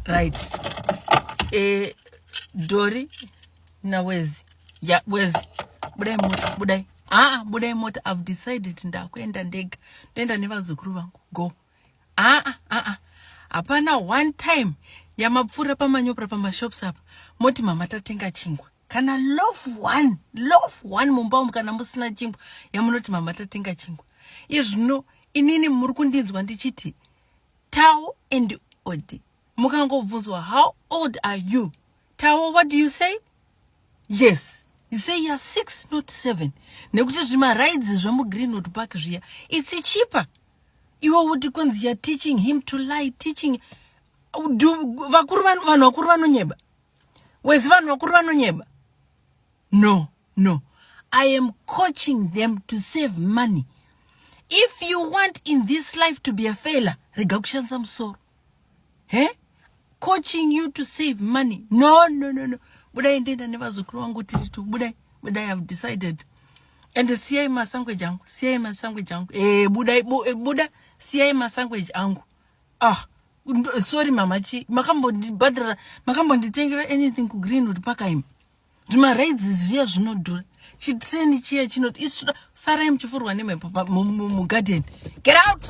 Right, Dori nawezi ya wezi, budai mota, budai. Aa, budai mota. I've decided, ndakuenda ndega, ndoenda nevazukuru vangu. Go. Aa, aa, hapana one time yamapfuura pamanyopra, pamashops apa, moti, "Mama, tatenga chingwa," kana loaf one, loaf one mumba umu. Kana musina chingwa yamunoti, "Mama, tatenga chingwa." Izvino inini muri kundinzwa ndichiti Tao and Odi, mukangobvunzwa, "How old are you, Tao?" what do you say? Yes, you say you are 6, not 7, nekuti zvimarides zvemuGreenwood Park zviya, it's cheaper. Iwe uti kunzi you are teaching him to lie, teaching vakuru, vanhu vakuru vanonyeba. Wezi, vanhu vakuru vanonyeba? No, I am coaching them to save money. If you want in this life to be a failure, rega kushandisa musoro. He, coaching you to save money. No, budai, ndoenda nevazukuru vangu tiri tu. Budai, budai. Have decided. And siyai masangweji angu, siyai masangweji angu. Budai, buda, siyai masangweji angu. Ah, sorry mama, chi makambondibhadhara, makambonditengera anything kuGreenwood Park? Imi zvimarides zviya zvinodhura, chitreni chiya chinoti isu sarai muchifurwa nemhepo mugadheni. Get out.